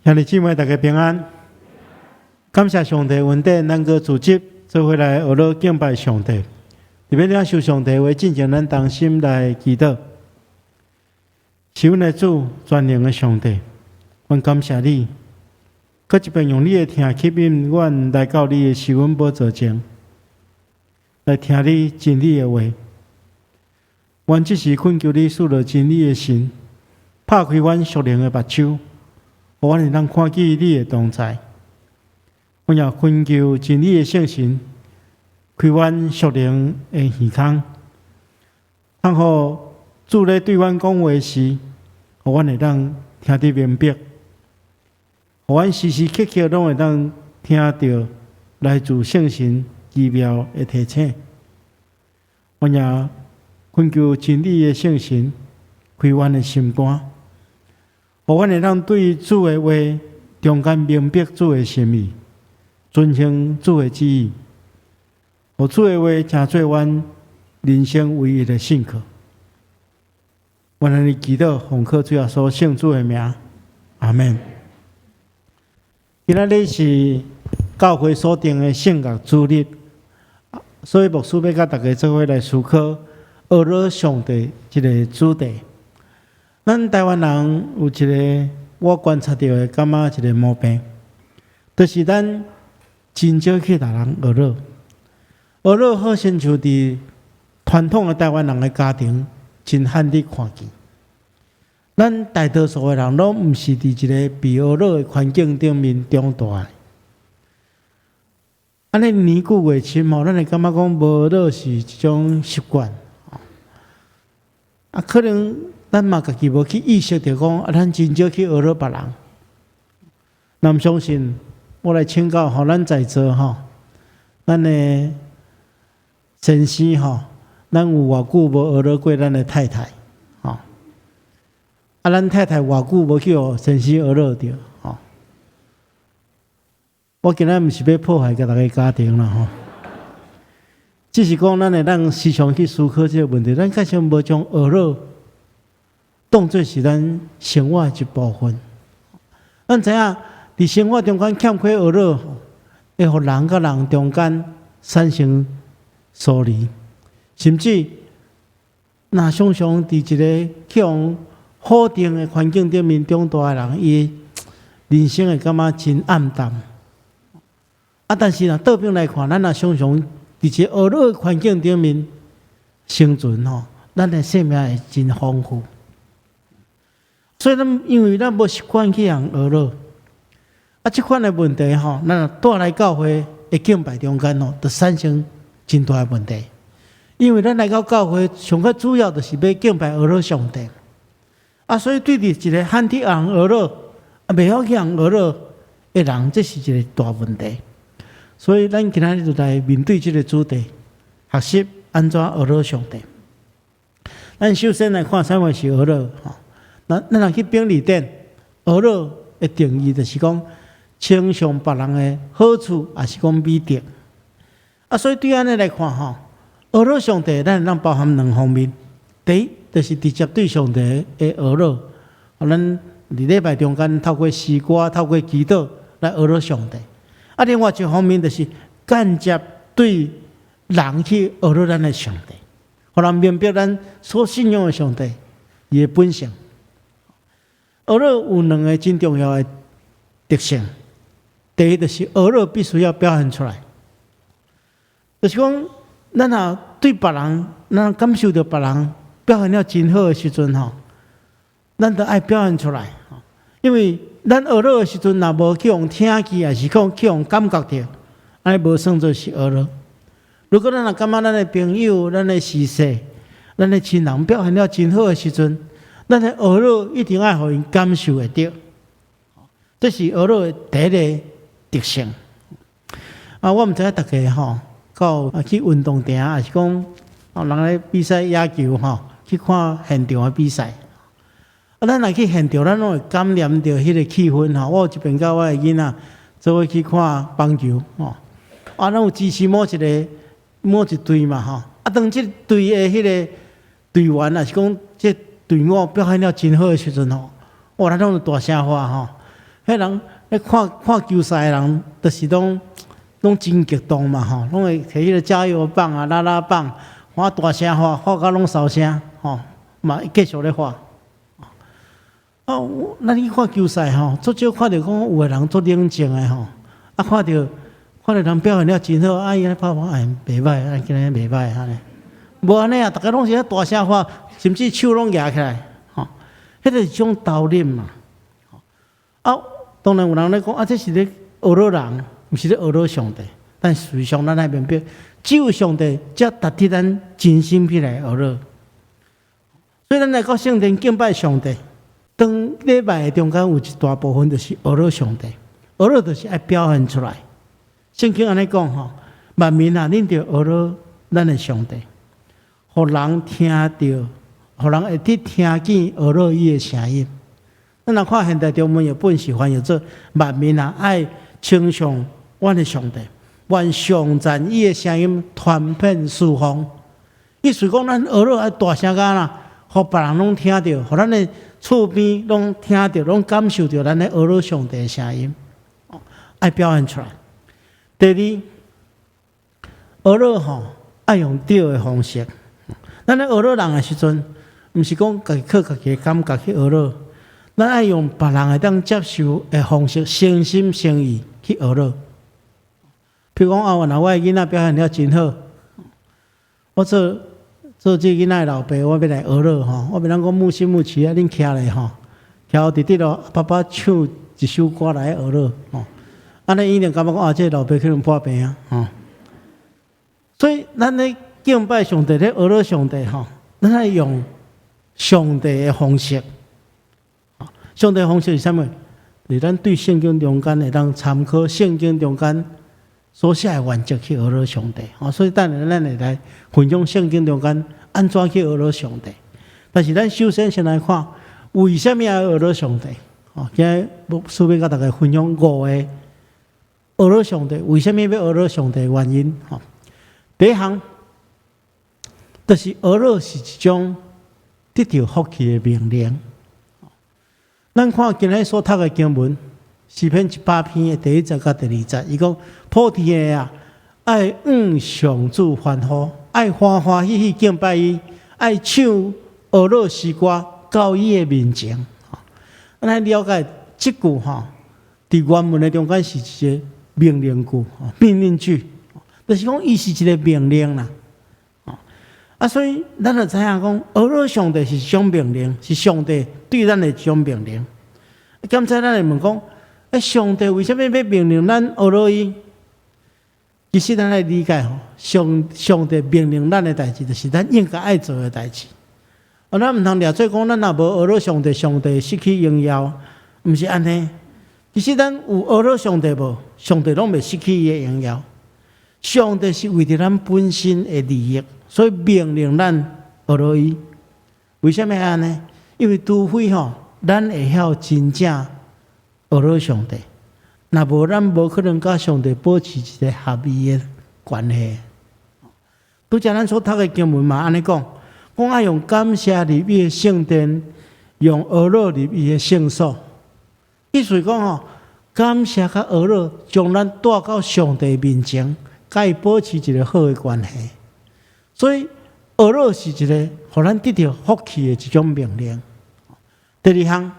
兄弟姊妹，大家平安。感謝上帝恩典，咱閣組織做伙來學樂敬拜上帝。佇欲領受上帝話進前，咱同心來祈禱。是阮的主，全能的上帝，阮感謝你，閣一遍用你的疼吸引阮來到你的施恩寶座前，來聽你真理的話。阮這時懇求你賜落真理的神，拍開阮屬靈的目睭，予阮會當看見你的同在。阮也懇求真理的聖神，開阮屬靈的耳孔，通予主咧對阮講話時，予阮會當聽得明白，予阮時時刻刻攏會當聽著來自聖神奇妙的提醒。阮也懇求真理的聖神開阮的心肝，予阮會當對主的話中間明白主的心意，遵行主的旨意，予主的話成做阮人生唯一的信靠。阮按呢祈禱，奉靠主耶穌聖子的名，阿們。今仔日是教會所定的聖樂主日，所以牧師欲佮大家做伙來思考學樂上帝這个主題。咱台灣人有一个我觀察著的，感覺一个毛病，就是咱真少去共人學樂。學樂好親像佇傳統的台灣人的家庭，真罕得看見。咱大多數的人攏毋是佇一个被學樂的環境頂面長大的。按呢年久月深吼，咱會感覺講無樂是一種習慣。啊，可能咱嘛家己無去意識著講，啊，咱真少去學樂別人。若毋相信，我來請教吼，咱在座吼，咱的先生吼，咱有偌久無學樂過咱的太太？吼，啊，咱太太偌久無去予先生學樂著？吼，我今仔毋是欲破壞共逐个家庭啦吼，只是講咱會當時常去思考這个問題，咱確實無將學樂當做是咱生活的一部分。咱知影，佇生活中間欠缺學樂，會予人佮人中間產生疏離，甚至若常常佇一个去予否定的環境頂面長大的人，伊人生會感覺真暗淡。啊，但是若倒轉來看，咱若常常佇一個學樂的環境頂面生存吼，咱的生命會真豐富。所以咱因為咱無習慣去予人學樂，啊，這款的問題吼，咱若帶來教會的敬拜中間吼，就產生真大的問題。因為咱來到教會，上較主要就是欲敬拜學樂上帝。啊，所以對佇一个罕得予人學樂，啊，袂曉去予人學樂的人，這是一个大問題。所以咱今仔日就來面對這个主題，學習按怎學樂上帝。咱首先來看啥物是學樂吼。咱咱若去便利店，學樂的定義就是講稱頌別人的好處，抑是講美德。啊，所以對按呢來看吼，學樂上帝，咱會當包含兩方面。第一，就是直接對上帝的學樂，咱佇禮拜中間透過詩歌、透過祈禱來學樂上帝。啊，另外一方面就是間接對人去學樂咱的上帝，予人明白咱所信仰的上帝伊的本性。學樂有兩个真重要的特性，第一就是學樂必須要表現出來，就是講咱若對別人，咱感受著別人表現了真好的時陣吼，咱著愛表現出來，因為咱學樂的時陣，若無去予聽見，抑是講去予感覺著，按呢無算做是學樂。如果咱若感覺咱的朋友、咱的時勢、咱的親人表現了真好的時陣，咱的學樂一定愛予𪜶感受會著，這是學樂的第一个特性。啊，我毋知影大家吼，敢有去運動場，抑是講人咧比賽野球吼，去看現場的比賽。啊，咱若去現場，咱攏會感染著彼个氣氛吼。我有一遍佮我的囡仔做伙去看棒球吼，啊，咱有支持某一个某一隊嘛吼。啊，當這隊的彼个隊員，抑是講這隊伍表現了真好的時陣吼，哇，咱攏有大聲喊吼，彼人咧看看球賽的人，就是攏攏真激動嘛吼，攏會提彼个加油棒啊、啦啦棒，喊大聲喊，喊甲攏梢聲吼，嘛繼續咧喊。哦，咱去看球賽吼，足少看著講有的人足冷靜的吼，啊，看著看著人表現了真好，啊，伊咧拍拍哎，袂䆀，啊，今日袂䆀按呢。無按呢啊，逐家攏是咧大聲喊，甚至手攏舉起來，吼，彼個是一種投入嘛。啊，當然有人咧講啊，這是咧呵咾人，毋是咧呵咾上帝。但事實上，咱愛明白，只有上帝才值得咱真心去來呵咾。所以，咱來到聖殿敬拜上帝，當禮拜的中間有一大部分就是呵咾上帝，呵咾就是愛表現出來。聖經按呢講吼，萬民啊，恁著呵咾咱的上帝，予人聽著，予人會得聽見呵咾伊的聲音。咱若看現代中文譯本是翻譯做萬民啊，愛稱頌阮的上帝，願頌讚伊的聲音傳遍四方。意思講，咱呵咾愛大聲甲啦，予別人攏聽著，予咱的厝邊攏聽著，攏感受著咱咧呵咾上帝的聲音，愛表現出來。第二，呵咾吼愛用對的方式。咱咧呵咾人的時陣，毋是講家己靠家己的感覺去呵咾，咱愛用別人會當接受的方式，誠心誠意去呵咾。譬如講啊，原來我的囡仔表現了真好，我做做這囡仔的老爸，我欲來呵咾吼，我袂當講牧師牧師啊，恁徛咧吼，徛佇佇咯，爸爸唱一首歌來呵咾吼，按呢伊一定感覺講啊，這個老爸可能破病啊，吼。所以咱咧敬拜上帝，咧呵咾上帝吼，咱愛用上帝的方式。上帝的方式是啥物？是咱對聖經中間會當參考聖經中間所寫的原則去呵咾上帝。吼，所以等下咱會來分享聖經中間按怎去呵咾上帝。但是咱首先先來看，為啥物愛呵咾上帝？吼，今日牧師欲共大家分享五個呵咾上帝，為啥物欲呵咾上帝的原因？吼，第一項，就是呵咾是一種得著福氣的命令。咱看今日所讀的經文，詩篇100篇的第一節佮第二節，伊講普天的啊，愛向上主歡呼，愛歡歡喜喜敬拜伊，愛唱呵咾詩歌到伊的面前。咱來了解這句吼，佇原文的中間是一個命令句，命令句，就是講伊是一個命令啦。啊，所以咱就知影講，呵咾上帝是一種命令，是上帝對咱的一種命令。敢知咱會問講，欸，上帝為啥物欲命令咱呵咾伊？其實咱愛理解吼，上帝命令咱的代誌，就是咱應該愛做的代誌。啊，咱毋通掠做講，咱若無呵咾上帝，上帝失去榮耀，毋是按呢。其實咱有呵咾上帝無，上帝攏袂失去伊的榮耀。上帝是為著咱本身的利益，所以命令咱呵咾伊。為啥物按呢？因為除非吼，咱會曉真正呵咾上帝，若無咱無可能佮上帝保持一個合意的關係。拄才咱所讀的經文嘛，按呢講，講愛用感謝入伊的聖殿，用呵咾入伊的聖所。意思講吼，感謝佮呵咾，將咱帶到上帝面前，共伊保持一個好的關係。所以呵咾是一個予咱得著福氣的一種命令。第二項，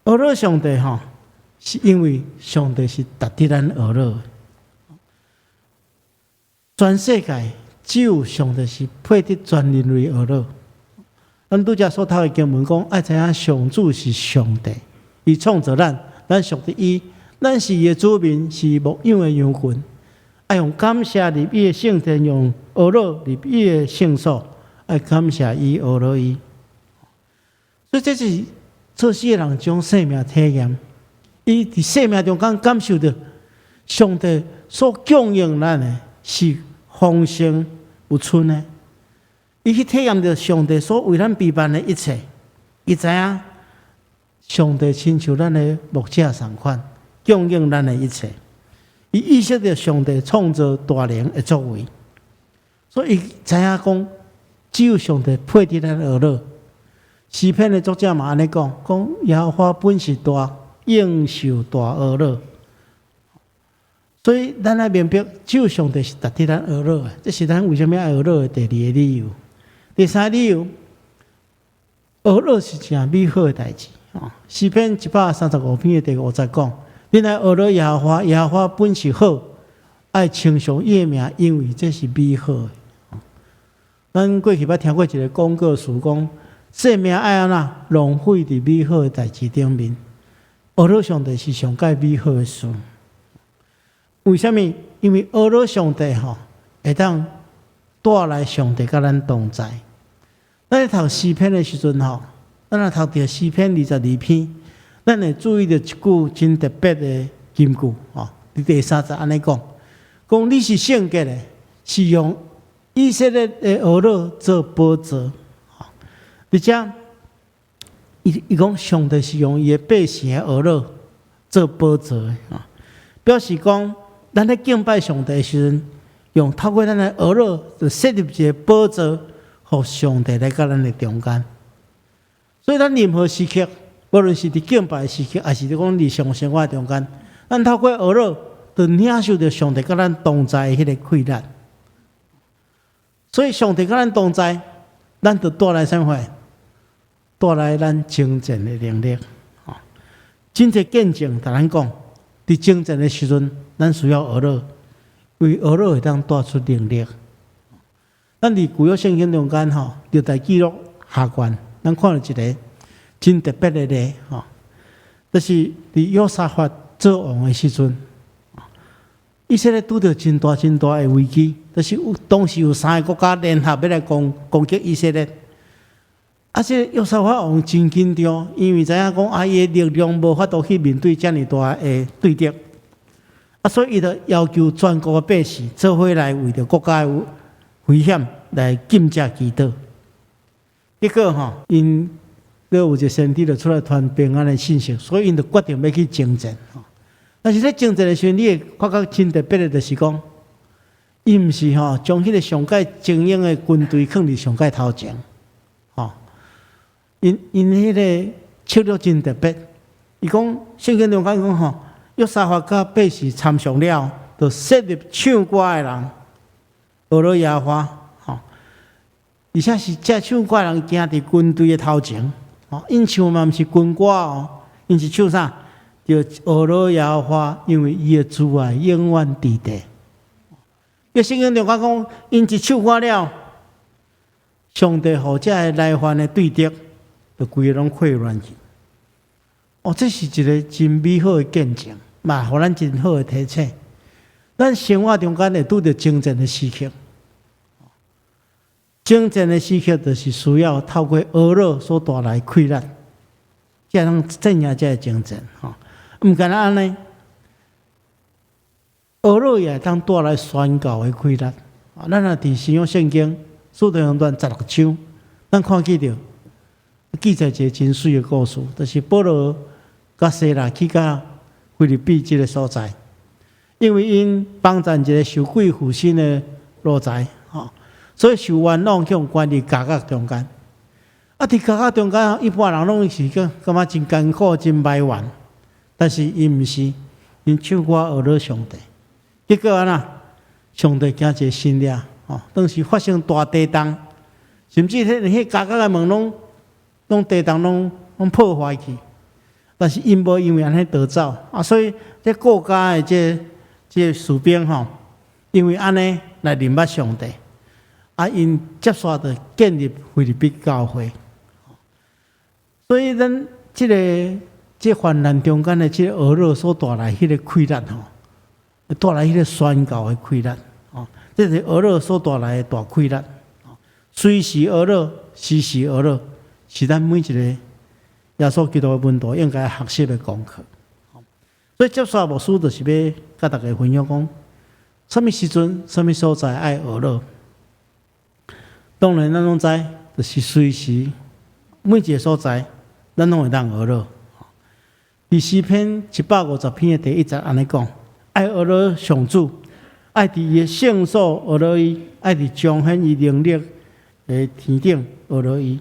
呵咾上帝吼，是因為上帝是值得咱呵咾。全世界只有上帝是配得全人類呵咾。咱拄才所讀的經文講，愛知影上主是上帝，伊創造咱，咱屬佇伊，咱是伊的子民，是牧養的羊群。愛用感謝入伊的聖殿，用呵咾入伊的聖所，愛感謝伊，呵咾伊。所以這是作詩的人一種生命體驗。伊佇生命中間感受著上帝所供應咱的是豐盛有剩的。伊去體驗著上帝所為咱備辦的一切，伊知影上帝親像咱的牧者仝款，供應咱的一切。伊意識著上帝創造大能的作為，所以伊知影講，只有上帝配得咱呵咾。詩篇的作者嘛按呢講，講耶和華本是大，永受大呵咾。所以咱愛明白，只有上帝是值得咱呵咾的，這是咱為啥物愛呵咾的第二个理由。第三個理由，呵咾是誠美好的代誌。詩篇135篇的第五節講：恁愛呵咾耶和華，耶和華本是好，愛稱頌伊的名，因為這是美好的。咱過去捌聽過一个廣告詞講：生命愛按怎浪費佇美好的代誌頂面。呵咾上帝是上蓋美好的事。為啥物？因為呵咾上帝吼，會當帶來上帝佮咱同在。咱咧讀詩篇的時陣吼，咱若讀著詩篇22篇，咱會注意著一句真特別的金句吼。佇第三節按呢講，講你是聖潔的，是用以色列的呵咾做寶座。佇遮，伊講上帝是用伊的百姓的呵咾做寶座的，表示講，咱咧敬拜上帝的時陣，用透過咱的呵咾，就設立一个寶座，予上帝來佮咱的中間。所以咱任何時刻，無論是佇敬拜的時刻，抑是講日常生活中間，咱透過呵咾，就領受著上帝佮咱同在的彼个氣力。所以上帝佮咱同在，咱就帶來啥物貨？帶來咱征戰的能力。吼，真濟見證，共咱講，佇征戰的時陣，咱需要呵咾，因為呵咾會當帶出能力。咱佇舊約聖經中間吼，歷代記錄下卷，咱看著一个真特別的例吼，就是佇約沙法做王的時陣，以色列拄著真大真大的危機，就是有當時有三个國家聯合欲來攻擊以色列。啊，這個約沙法王真緊張，因為知影講啊，伊的力量無法度去面對遮爾大的對敵，啊，所以伊就要求全國的百姓做伙來為著國家的危險來禁食祈禱。結果吼，𪜶閣有一个先知就出來傳平安的信息，所以𪜶就決定欲去征戰。但是咧征戰的時陣，你會發覺真特別的，就是講，伊毋是吼將彼个上蓋精英的軍隊囥佇上蓋頭前，吼，𪜶彼个策略真特別。伊講聖經中間講吼，約沙法佮百姓參詳了，就設立唱歌的人，呵咾耶和華，吼，而且是這唱歌的人行佇軍隊的頭前，吼，𪜶唱嘛毋是軍歌哦，𪜶是唱啥？叫呵咾耶和華，因為伊的慈愛永遠佇地。個聖經中間講，𪜶一唱歌了，上帝予這个來犯的對敵，就規个攏潰亂去。哦，這是一个真美好的見證，嘛，予咱真好的提醒。咱生活中間會拄著征戰的時刻，征戰的時刻就是需要透過呵咾所帶來的氣力，才能戰贏這个征戰。吼，毋干焦按呢，呵咾也會當帶來宣告的氣力。啊，咱若佇新約聖經使徒行傳16章，咱看見著記載一个真媠的故事，就是保羅佮西拉去到腓立比這个所在，因為𪜶幫贊一个受鬼附身的奴才，吼，所以受冤枉去予關佇監獄中間。啊，佇監獄中間，一般人攏是講感覺真艱苦、真埋怨，但是𪜶毋是，𪜶唱歌呵咾上帝。結果按怎？上帝行一个神蹟，吼，當時發生大地動，甚至彼監獄的門攏地動攏破壞去。但是𪜶無因為按呢逃走啊，所以這國家的這士兵吼，因為按呢來認捌上帝，啊，𪜶接續就建立腓立比教會。所以咱這患難中間的這個呵咾所帶來彼個氣力吼，帶來彼個宣告的氣力，吼，這是呵咾所帶來的大氣力。隨時呵咾，時時呵咾，是咱每一个耶穌基督的門徒應該學習的功課。所以接續牧師就是欲佮大家分享講，啥物時陣、啥物所在愛呵咾。當然，咱攏知，就是隨時每一个所在，咱攏會當呵咾。佇詩篇150篇的第一節按呢講：愛呵咾上主，愛佇伊的聖所呵咾伊，愛佇彰顯伊能力的天頂呵咾伊。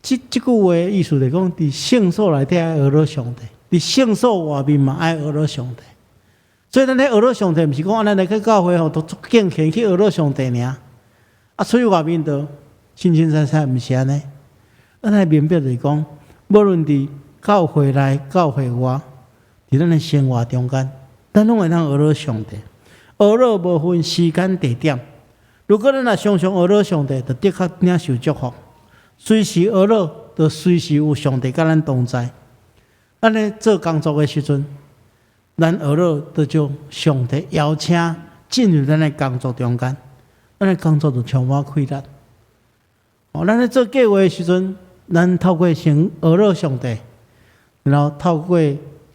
這句話的意思就是講，佇聖所內底愛呵咾上帝。佇聖所外面嘛愛呵咾上帝。所以咱咧呵咾上帝，毋是講咱來去教會吼，都足敬虔去呵咾上帝爾。啊，出去外面就凊凊彩彩，毋是按呢。咱愛明白就是講，無論佇教會內、教會外，佇咱的生活中間，咱攏會當呵咾上帝。呵咾無分時間地點。如果咱若常常呵咾上帝，就的確領受祝福。隨時呵咾，就隨時有上帝佮咱同在。咱咧做工作的時陣，咱呵咾就將上帝邀請進入咱的工作中間，咱的工作就充滿氣力。哦，咱咧做計劃的時陣，咱透過先呵咾上帝，然後透過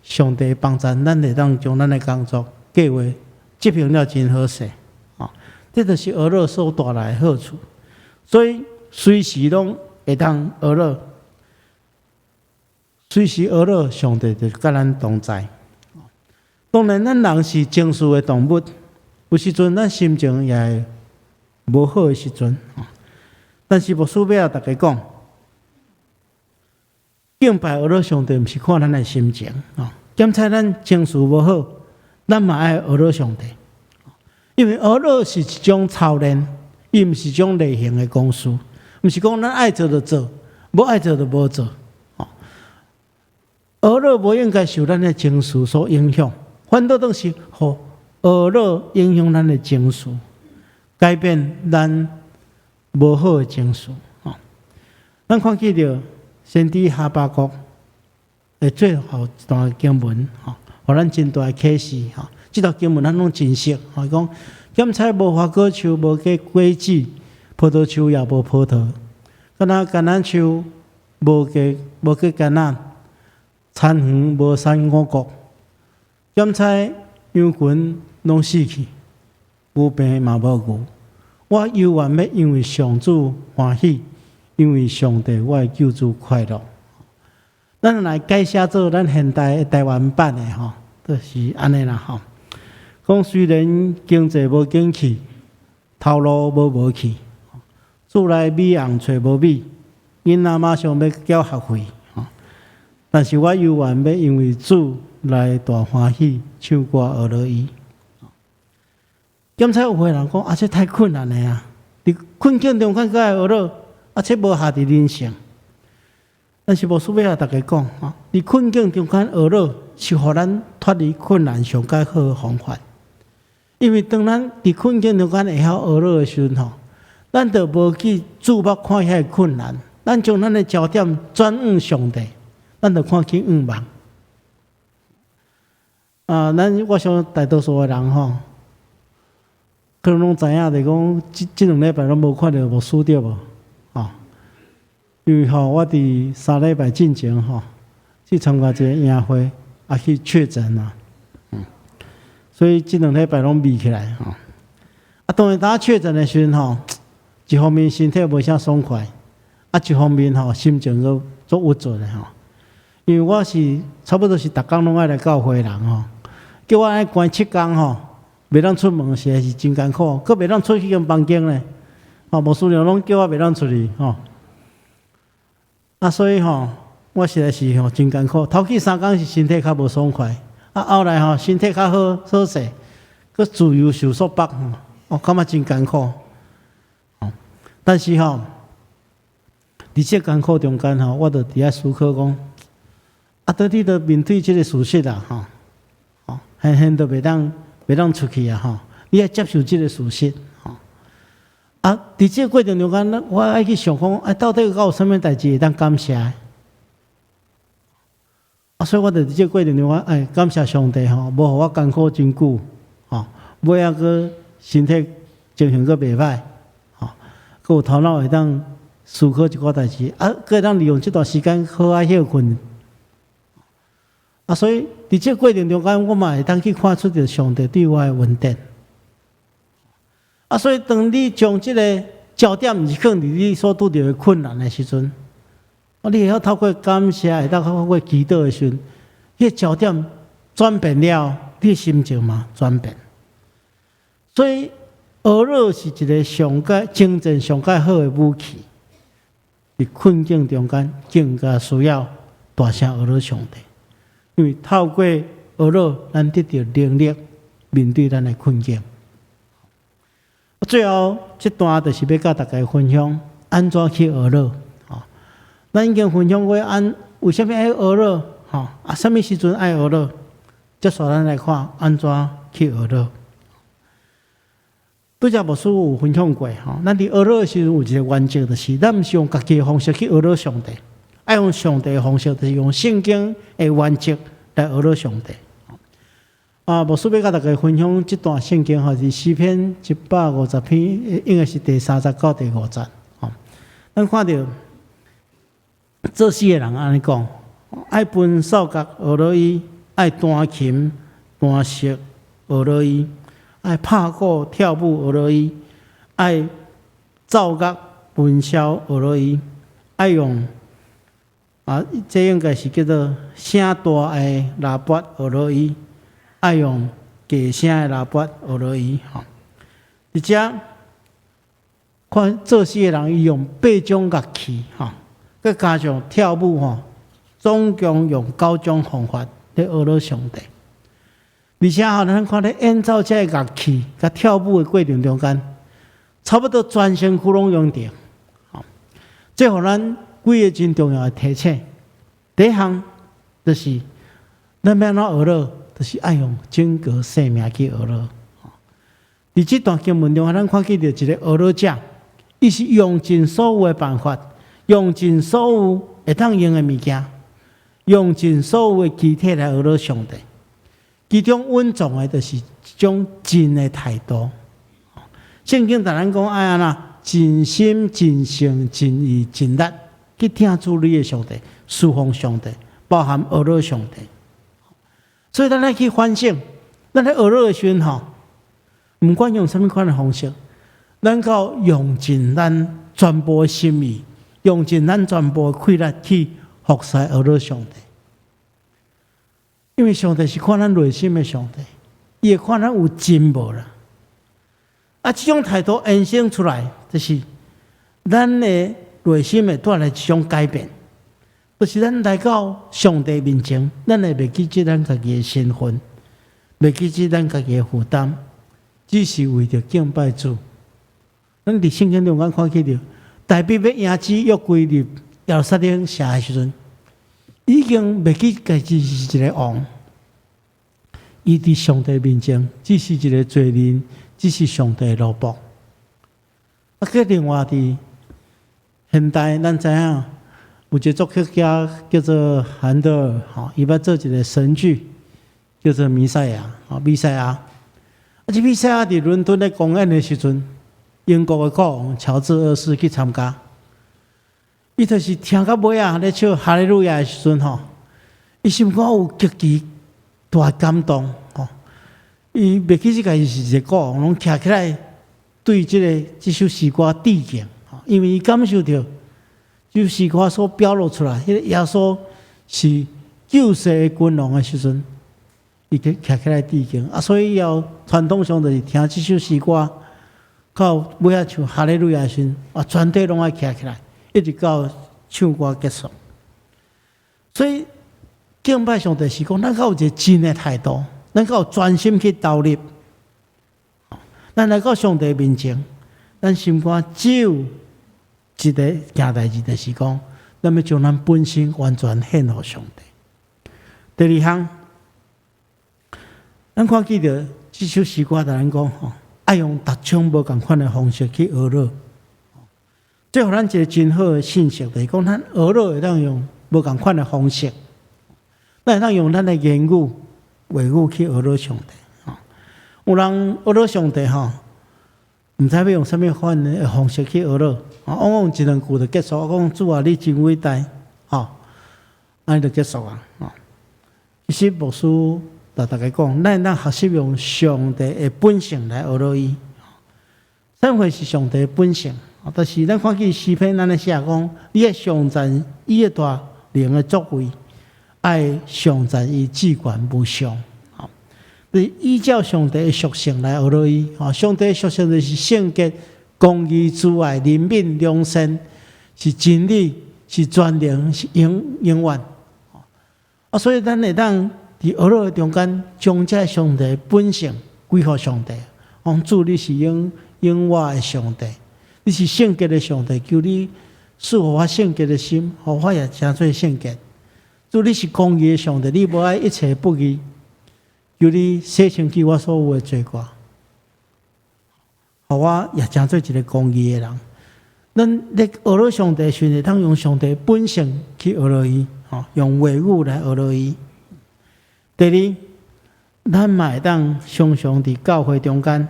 上帝幫助，咱會當將咱的工作計劃執行了真好勢。哦，這就是呵咾所帶來的好處。所以隨時攏會當呵咾，隨時呵咾，上帝就佮咱同在。當然，咱人是情緒的動物，有時陣咱心情也會無好的時陣。但是牧師欲共大家講，敬拜呵咾上帝，毋是看咱的心情。檢查咱情緒無好，咱嘛愛呵咾上帝，因為呵咾是一種操練，伊毋是一種例行的公事，毋是講咱愛做就做，無愛做就無做。呵咾無應該受咱的情緒所影響。反倒當是予呵咾影響咱的情緒，改變咱無好的情緒。咱看見著先知哈巴谷的最後一段經文，吼，予咱真大的啟示。吼，這段經文咱攏真熟。吼，講檢採無花果樹無結果子，葡萄樹也無葡萄，敢若橄欖樹無結橄欖，田園無產五穀。檢採羊群攏死去，牛棚嘛無牛。我猶原欲因為上主歡喜，因為上帝我的救主快樂。咱來改寫做咱現代的台灣版的吼，就是按呢啦吼。講雖然經濟無景氣，頭路無無去，厝內米紅揣無米，囡仔馬上欲繳學費，但是我猶原欲因為主來大歡喜，唱歌呵咾伊。檢採有的人講啊，這太困難了啊！佇困境中間閣愛呵咾，啊，這無合佇人性。但是牧師欲共大家講，佇困境中間呵咾，是予咱脫離困難上較好的方法。因為當咱佇困境中間會曉呵咾的時陣吼，咱就無去注目看遐个困難，咱將咱的焦點轉向上帝，咱就看見向望。啊，咱我想大多數的人吼，可能攏知影，就是講這這兩禮拜攏無看著牧師對無？吼，因為吼，我佇3禮拜進前吼，去參加一個營會，啊去確診啦，所以這兩禮拜攏眯起來吼。啊，當然當確診的時陣吼，一方面身體無啥爽快，啊，一方面吼心情閣足鬱卒的吼。因為我是差不多是逐工攏愛來教會的人吼，叫我按呢關7工吼，袂當出門，實在是真艱苦，閣袂當出去間房間咧，吼，牧師娘攏叫我袂當出去吼。啊，所以吼，我實在是吼真艱苦。頭去3工是身體較無爽快，啊，後來吼身體較好好勢，閣自由受束縛，我感覺真艱苦。但是吼，佇這艱苦中間吼，我就佇遐思考講，啊，到底著面對這個事實啊，吼，吼，現現都袂當出去啊，吼，你愛接受這個事實，吼。啊，佇這個過程中間，我愛去想講，啊，到底閣有啥物代誌會當感謝的？啊，所以我就佇這個過程中間，哎，感謝上帝吼，無予我艱苦真久，吼，尾仔閣身體情形閣袂歹，吼，閣有頭腦會當思考一寡代誌，啊，閣會當利用這段時間好好歇睏。啊，所以佇這個過程中間，我嘛會當去看出著上帝對我的恩典。啊，所以當你將這個焦點毋是放佇你所拄著的困難的時陣，啊，你會曉透過感謝，會當透過祈禱的時陣，彼個焦點轉變了，你的心情嘛轉變。所以，呵咾是一個上蓋征戰上蓋好的武器。佇困境中間，更加需要大聲呵咾上帝。因為透過哀禱，咱得著能力面對咱的困境。最後這段就是欲佮大家分享按怎去哀禱。吼，咱已經分享過按為啥物愛哀禱？吼，啊，啥物時陣愛哀禱？接續咱來看按怎去哀禱。拄才牧師有分享過，吼，咱佇哀禱的時陣有一個原則，就是咱毋是用家己的方式去哀禱上帝，愛用上帝的方式，就是用聖經的原則來哀禱上帝。啊，牧師欲佮大家分享這段聖經，吼，是詩篇150篇，應該是第三節到第五節。吼，咱看著作詩的人按呢講，愛彈掃角哀禱伊，愛彈琴彈瑟哀禱伊，愛拍鼓跳舞哀禱伊，愛奏樂文簫哀禱伊，愛用啊，這應該是叫做聲大的喇叭哀禱伊，愛用低聲的喇叭哀禱伊。吼，佇遮看作詩的人，伊用八種樂器，吼，閣加上跳舞，吼，總共用九種方法咧哀禱上帝。而且吼，咱看咧演奏這个樂器佮跳舞的過程中間，差不多全身軀攏用著。吼，這予咱幾个真重要的提醒。第一項就是咱欲按怎哀禱，就是愛用整個生命去哀禱。佇這段經文中，咱看見著一个哀禱者，伊是用盡所有的辦法，用盡所有會當用的物件，用盡所有的肢體來哀禱上帝。其中隱藏的，就是一種真的態度。聖經共咱講愛按怎，盡心、盡性、盡意、盡力去疼主你的上帝，事奉上帝，包含哀禱上帝。所以咱愛去反省，咱咧哀禱的時陣吼，毋管用啥物款的方式，咱夠用盡咱全部的心意，用盡咱全部的氣力去服侍哀禱上帝。因為上帝是看咱內心的上帝，伊會看咱有真無啦。啊，這種態度延伸出來，就是咱的內心會帶來一種改變，就是咱來到上帝面前，咱會袂記得咱家己的身份，袂記得咱家己的負擔，只是為著敬拜主。咱佇聖經中間看見著，大衛欲迎主約櫃入耶路撒冷城的時陣，已經袂記家己是一個王，伊佇上帝面前只是一個罪人，只是上帝的奴僕。啊，閣另外佇現代，咱知影有一個作曲家叫做韓德爾，吼，伊捌做一個神劇，叫做《彌賽亞》，吼，彌賽亞。啊，這彌賽亞佇倫敦咧公演的時陣，英國的國王喬治二世去參加。伊就是聽到尾仔咧唱哈利路亞的時陣，吼，伊心肝有極其大感動，吼。伊袂記這家己是一個國王，攏徛起來對這首詩歌致敬，因為伊感受著這首詩歌所表露出來，彼個耶穌是救世的君王的時陣，伊去徛起來致敬。啊，所以以後傳統上就是聽這首詩歌，到尾仔唱哈利路亞的時陣，啊，全體攏愛徛起來，一直到唱歌結束。所以敬拜上帝是講，咱較有一個真的態度，咱較有專心去投入。咱來到上帝面前，咱心肝只有一个件代誌，就是講，咱欲將咱本身完全獻予上帝。第二項，咱看見著這首詩歌，共咱講吼，愛用逐種無仝款的方式去哀禱。這予咱一個真好的信息，就是講咱哀禱會當用無仝款的方式，咱會當用咱的言語、話語去哀禱上帝。有人哀禱上帝吼，毋知欲用啥物款的方式去哀禱，啊，往往一兩句就結束。我講主啊，你真偉大，吼，按呢就結束啊。吼，其實牧師共大家講，咱會當學習用上帝的本性來哀禱伊。啥物是上帝的本性？就是咱看見詩篇按呢寫講，你愛頌讚伊的大能的作為，愛頌讚伊至懸無上。就是依照上帝的屬性來哀禱伊。吼，上帝的屬性就是聖潔、公義、慈愛、憐憫、良善，是真理，是全能，是永永遠。啊，所以咱會當佇哀禱的中間，將這上帝本性歸予上帝。講主，你是永永活的上帝，你是聖潔的上帝，求你賜予我聖潔的心，予我也成做聖潔。主，你是公義的上帝，你無愛一切不義，求你洗清去我所有的罪過，予我也成做一個公義的人。咱咧哀禱上帝時，會當用上帝本性去哀禱伊，吼，用話語來哀禱伊。第二，咱嘛會當常常佇教會中間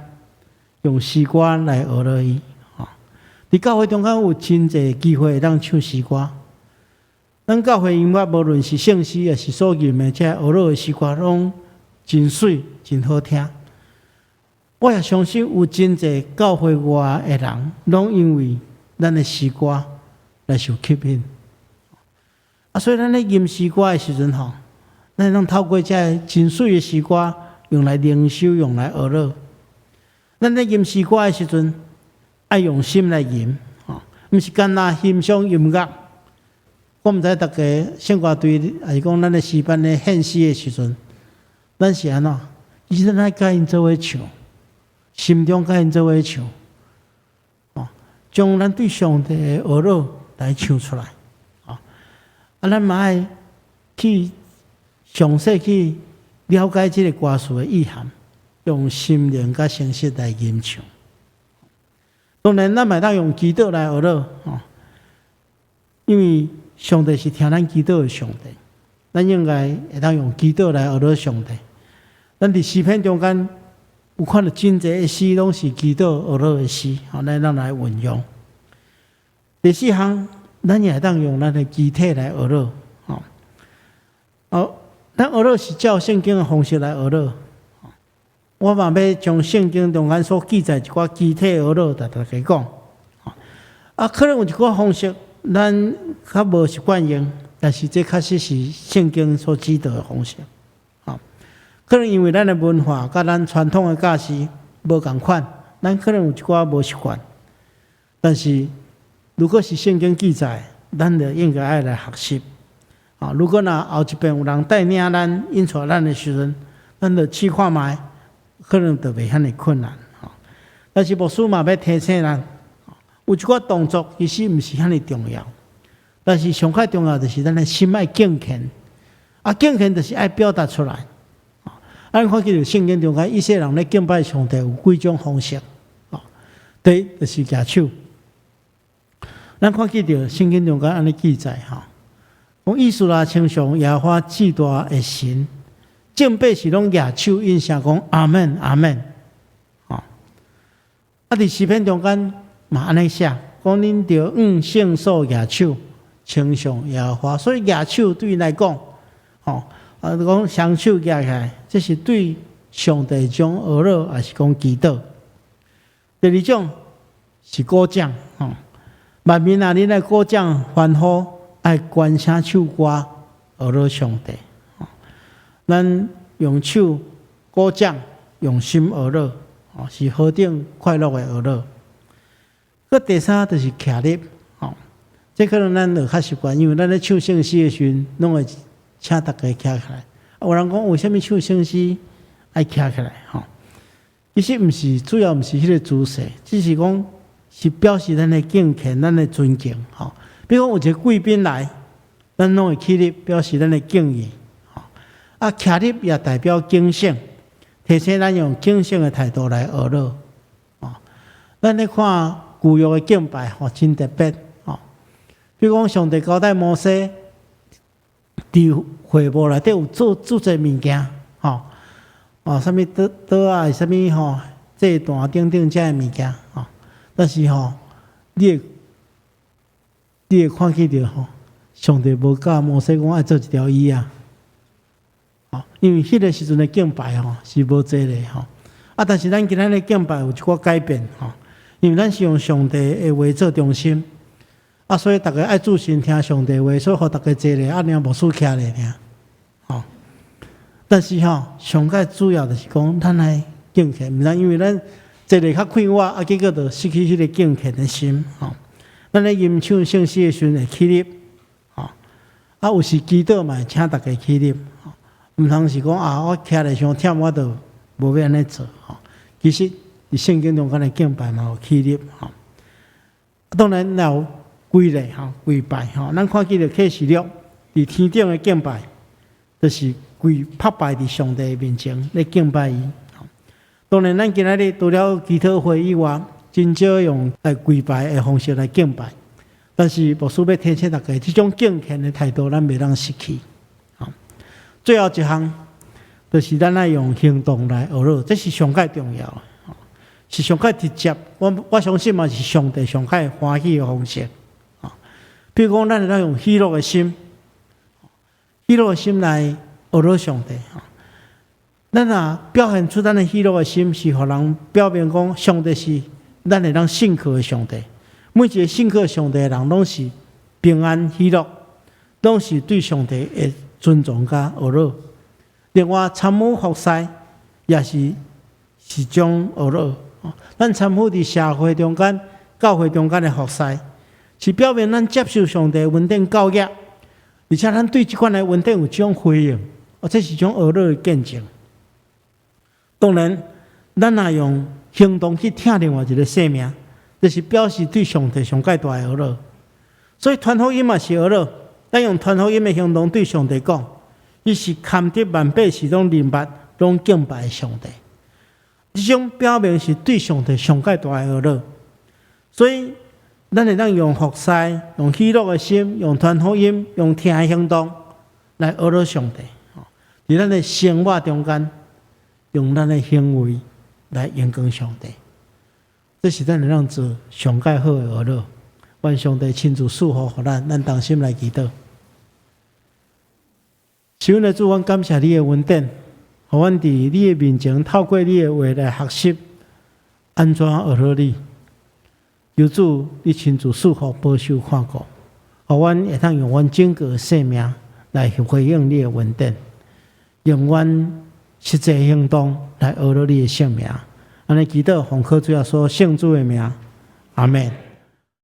用詩歌來哀禱伊，吼。佇教會中間有真濟機會會當唱詩歌。咱教會音樂無論是聖詩，抑是所吟的這哀禱的詩歌，攏真媠，真好聽。我也相信有真濟教會外的人，攏因為咱的詩歌來受吸引。啊，所以咱咧吟詩歌的時陣吼，咱會當透過這真媠的詩歌，用來靈修，用來哀禱。咱咧吟詩歌的時陣，愛用心來吟，吼，毋是干焦欣賞音樂。我毋知逐家聖歌隊，抑是講咱的詩班咧獻詩的時陣，咱是按怎？其實咱愛佮𪜶做伙唱，心中佮𪜶做伙唱，哦，將咱對上帝的哀禱來唱出來，哦，啊，咱嘛愛去詳細去了解這個歌詞的意涵，用心靈佮誠實來吟唱。當然，咱嘛會當用祈禱來哀禱，吼，因為上帝是聽咱祈禱的上帝，咱應該會當用祈禱來哀禱上帝。咱佇詩篇中間有看著真濟的詩，攏是祈禱哀禱的詩，吼，咱當來運用。第四項，咱也會當用咱的肢體來哀禱，吼。哦，咱哀禱是照聖經的方式來哀禱。我嘛欲將聖經中間所記載一寡肢體哀禱，共大家講。啊，可能有一寡方式，咱較無習慣用，但是這確實是聖經所指導的方式。可能因為咱的文化佮咱傳統的教示無仝款，咱可能有一寡無習慣。但是如果是聖經記載，咱就應該愛來學習。啊，如果若後一遍有人帶領咱、引帶咱的時陣，咱就試看覓，可能就袂遐爾困難。但是牧師嘛欲提醒咱，有一寡動作其實毋是遐爾重要，但是上較重要就是咱的心愛敬虔。啊，敬虔就是愛表達出來。咱看見聖經中間，以色列人咧敬拜上帝有幾種方式。第一就是舉手。咱看見著聖經中間按呢記載吼，講以斯拉稱頌耶和華至大的神，眾百姓攏舉手應聲講阿門阿門。吼，啊，佇詩篇中間嘛按呢寫，講恁著向聖所舉手稱頌耶和華，所以舉手對𪜶來講，吼，啊，講雙手舉起來，這是對上帝一種哀禱，抑是講祈禱。第二種是鼓掌，吼，萬民啊，恁愛鼓掌歡呼，愛懸聲唱歌，哀禱上帝。咱用手鼓掌，用心哀禱，哦，是何等快樂的哀禱。閣第三就是徛立，吼，這可能咱就較習慣，因為咱咧唱聖詩的時陣，攏會請大家徛起來。有人講為啥物唱聖詩愛徛起來？吼，其實毋是，主要毋是彼個姿勢，只是講是表示咱的敬虔、咱的尊敬。吼，比如講有一個貴賓來，咱攏會起立表示咱的敬意。吼，啊，徛立也代表警醒，提醒咱用警醒的態度來哀禱。哦，咱咧看舊約的敬拜，吼，真特別。吼，比如講上帝交代摩西，佇會幕內底有做做濟物件，吼，哦，啥物桌桌仔，啥物吼，祭壇等等這个物件，吼。但是吼，你會看見著吼，上帝無教摩西講愛做一條椅仔，吼，因為彼個時陣的敬拜吼是無這个吼。啊，但是咱今仔日敬拜有一寡改變吼，因為咱是用上帝的話做中心。啊，所以逐家愛注心聽上帝話，所以予逐家坐咧，啊，爾牧師徛咧爾，吼。但是吼，上蓋主要就是講，咱愛敬虔，毋通因為咱坐咧較快活，啊，結果就失去彼個敬虔的心，吼。咱咧吟唱聖詩的時陣會起立，吼。啊，有時祈禱嘛，請大家起立，毋通是講啊，我徛咧傷忝，我就無欲按呢做吼。其實佇聖經中間的敬拜嘛有起立吼。當然若有跪咧吼，跪拜吼，咱看見著啟示錄佇天頂的敬拜，就是跪拍拜佇上帝面前咧敬拜伊。當然，咱今仔日除了祈禱會以外，真少用來跪拜的方式來敬拜。但是牧師欲提醒大家，這種敬虔的態度，咱袂當失去。最後一項，就是咱愛用行動來學樂，這是上蓋重要的，是上蓋直接。我相信嘛是上帝上蓋歡喜的方式。比如講，咱會當用喜樂的心，喜樂的心來學樂上帝。咱若表現出咱的喜樂的心，是予人表明講，上帝是咱會當信靠的上帝。每一個信靠上帝的人，攏是平安喜樂，攏是對上帝的尊重佮學樂。另外，參與服侍也是一種學樂。咱參與佇社會中間、教會中間的服侍，是表明咱接受上帝恩典教育，而且咱對這款的恩典有這種回應，或者是一種學樂的見證。當然，咱若用行動去疼另外一個生命，就是表示對上帝上蓋大的學樂。所以傳福音嘛是學樂，咱用傳福音的行動對上帝講，伊是堪得萬百世攏認捌、攏敬拜的上帝。這種表明是對上帝上蓋大的學樂。所以，咱會當用服侍、用喜樂的心、用傳福音、用疼的行動來學樂上帝。佇咱的生活中間，用咱的行為來榮光上帝。這是咱會當做上蓋好的學樂。願上帝親自賜福予咱，咱同心來祈禱。是阮的主，阮感謝你的恩典，予阮佇你的面前透過你的話來學習，按怎學樂你。求主，你親自賜福、保守、看顧，予阮會當用阮整個生命來回應你的恩典，用阮實際行動來學樂你的聖名。按呢祈禱，奉靠主耶穌聖子的名，阿門。